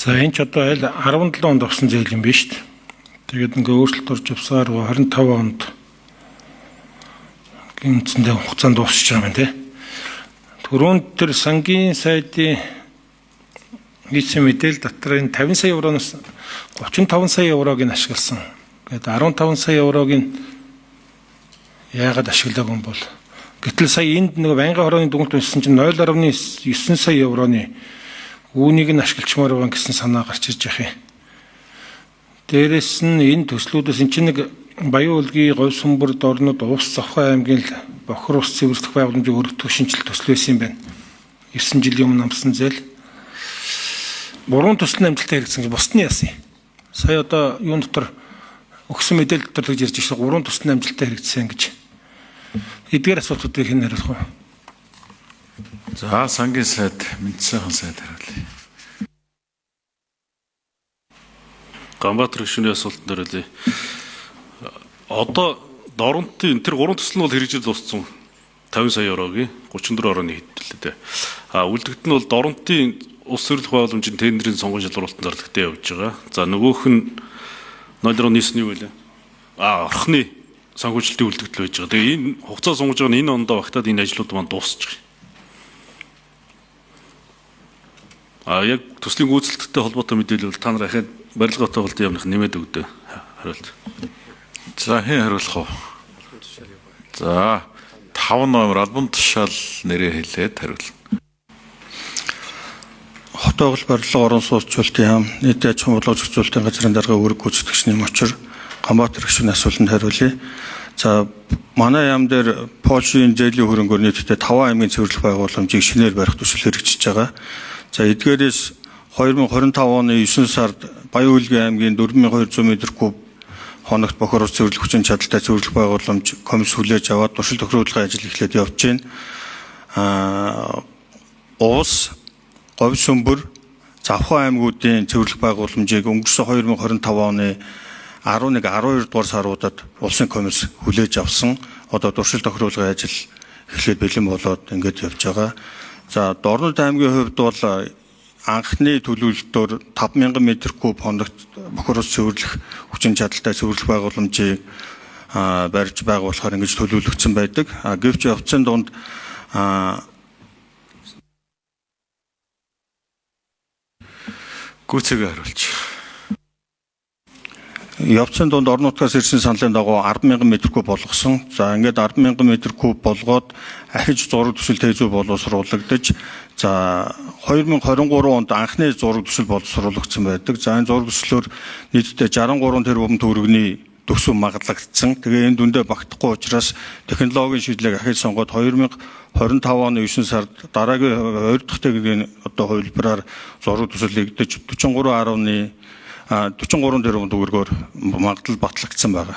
За энэ ч одоо аль 17 онд авсан зээл юм биш үү? Тэгээд ингээ өөрчлөлт орж явсаар 25 онд үндсэндээ хугацаанд дуусчих байгаа юм тий. Түрүүнд тэр сангийн сайдын нийцсэн мэдээлэл дотор энэ 50 сая евроноос 35 сая еврог нь ашигласан. Гээд 15 сая еврог нь яагаад ашиглаагүй юм бол гэтэл сая энд нэг байнгын хорооны дүгнэлт уншсан чинь 0.9 сая евроны үүнийг нь ашиглчмаар байгаа гэсэн санаа гарч ирж байгаа юм. Дээрэс нь энэ төслүүдээс энэ чинь нэг Баян-Улгийн Говь Сүмбэр дорнод Увс Завхаа аймгийн л бохир ус цэвэрлэх байгууламжийг өргөдөх шинжилэл төсөл байсан юм байна. 9 жилийн өмнө амсан зээл. Гурван төсөл нь амжилттай хэрэгцсэн гэж бусд нь яасан юм. Сая одоо юун дотор өгсөн мэдээлэл дотор тэгж ярьж байна. Гурван төсөл нь амжилттай хэрэгцсэн гэж. Эдгээр асуултуудыг хэн хариулах вэ? За сангийн сайд Мэдсайхан сайд хариулъя. Ганбаатар гишүүний асуултанд хариулъя. Одоо Доронтын тэр гурван төсөл нь бол хэрэгжиж дууссан. 50 сая еврогийн 34.1 хэдэлээ дээ. А үлдэгдэл нь бол Доронтын улс цэвэрлэх байгууламжийн тендерийн сонгон шалруултанд зарлагдсан явж байгаа. За нөгөөх нь 0.9 нь юу вэ? А орхны санхүүжилтийн үлдэгдэл байж байгаа. Тэгээ энэ хугацаа сунгаж байгаа нь энэ ондоо багтаад энэ ажлууд маань дуусчих. А яг төслийн гүйцэтгэлтэй холбоотой мэдээлэл бол та нар ахаад барилгатай холбоотой юмных нэмээд өгдөө. Хариулт. За хэн хариулах вэ? За 5 номер албан тушаал нэрээ хэлээд хариулна. Хот байгуул барилга орон сууцчлалтын яам нийтийн аж ахуйн бодлого зохицуулалтын газрын даргын үүрэг гүйцэтгэгчний мочор Ганбаатар гишүүний асуултанд хариулъя. За манай яам дээр Польшийн зээлийн хөрөнгөөр нийтдээ 5 аймгийн цэвэрлэх байгууламжийг шинээр барих төсөл хэрэгжиж байгаа. За эдгээрээс 2025 оны 9 сард Баян-Улгийн аймгийн 4200 м3 хоногт бохор ус цэвэрлэх хүчин чадалтай цэвэрлэх байгууламж комисс хүлээж аваад туршил тохируулгын ажил эхлээд явж байна. Уус, Говь Сүмбэр, Завхан аймагуудын цэвэрлэх байгууламжийг өнгөрсөн 2025 оны 11, 12 дугаар саруудад улсын комисс хүлээж авсан. Одоо туршил тохируулгын ажил эхлээд бэлэн болоод ингээд явж байгаа. За Дорнод аймгийн хувьд бол анхны төлөвлөлтөөр 5000 м3 хоногт бохир ус цэвэрлэх хүчин чадалтай цэвэрлэх байгууламжийг барьж байгуулахаар ингэж төлөвлөгдсөн байдаг. Гэвч явцын дунд Гүйцээгээ хариулж. Явцын дунд орон нутгаас ирсэн саналын дагуу 10,000 м3 болгосон. За ингээд 10,000 м3 болгоод ахиж зураг төсөл тээзүү боловсруулагдаж, за 2023 онд анхны зураг төсөл боловсруулагдсан байдаг. За энэ зураг төслөөр нийтдээ 63 тэрбум төгрөгийн төсөв магадлагдсан. Тэгээ энэ дүндээ багтахгүй учраас технологийн шийдлийг ахиж сонгоод 2025 оны 9 сард дараагийн 2 дахь тэггийн одоо хувилбараар зураг төсөл нэгдэж 43 тэрбум төгрөгөөр магадлал батлагдсан байгаа.